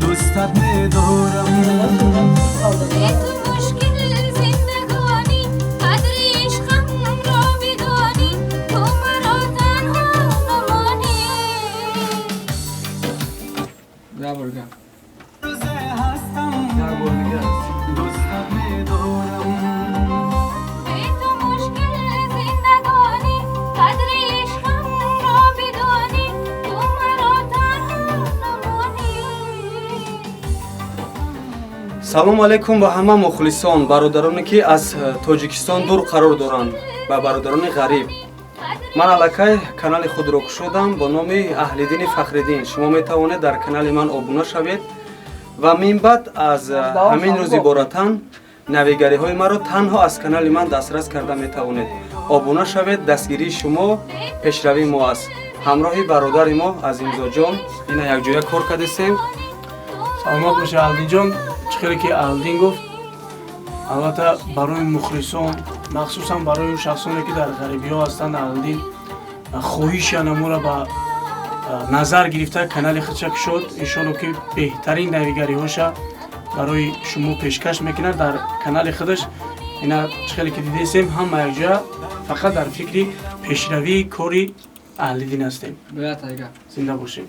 Дӯстат медорам. Бе ту мушкил зиндагонӣ, қадри ишқамро бидонӣ, ту маро танҳо намонӣ. Я бурга. Рӯзе ҳастам. Я бурга. Дӯстат медорам. Бе ту мушкил зиндагонӣ, қадри ишқамро бидонӣ, ту маро танҳо намонӣ. Салому алайкум ба ҳама мухлисон, бародароне, ки аз Тоҷикистон дур қарор доранд, ба бародарони ғариб. Ман аллакай канали худро кушодам бо номи Аҳлиддини Фахриддин. Шумо метавонед дар канали ман обуна шавед ва минбаъд аз ҳамин рӯз иборатан навигариҳои маро танҳо аз канали ман дастрас карда метавонед. Обуна шавед, дастгирии шумо пешравии мо аст. Ҳамроҳи бародари мо Азимзоҷон ина якҷоя кор кардесем. Саломат боша, Аҳлиддинҷон. Чӣ хеле ки Аҳлиддин гуфт, албатта, барои мухлисон, махсусан барои шахсоне, ки дар ғарибиҳо ҳастанд, Аҳлиддин хоҳиши анаморо ба назар гирифта канали худша кушод. Иншолло, ки беҳтарин навигариҳоша барои шумо пешкаш мекунад дар канали худаш. Ина чӣ хеле ки дидесем, ҳама якҷоя фақат дар фикри пешравии кори Аҳлиддин ҳастем. Бояд тайга. Зинда бошем.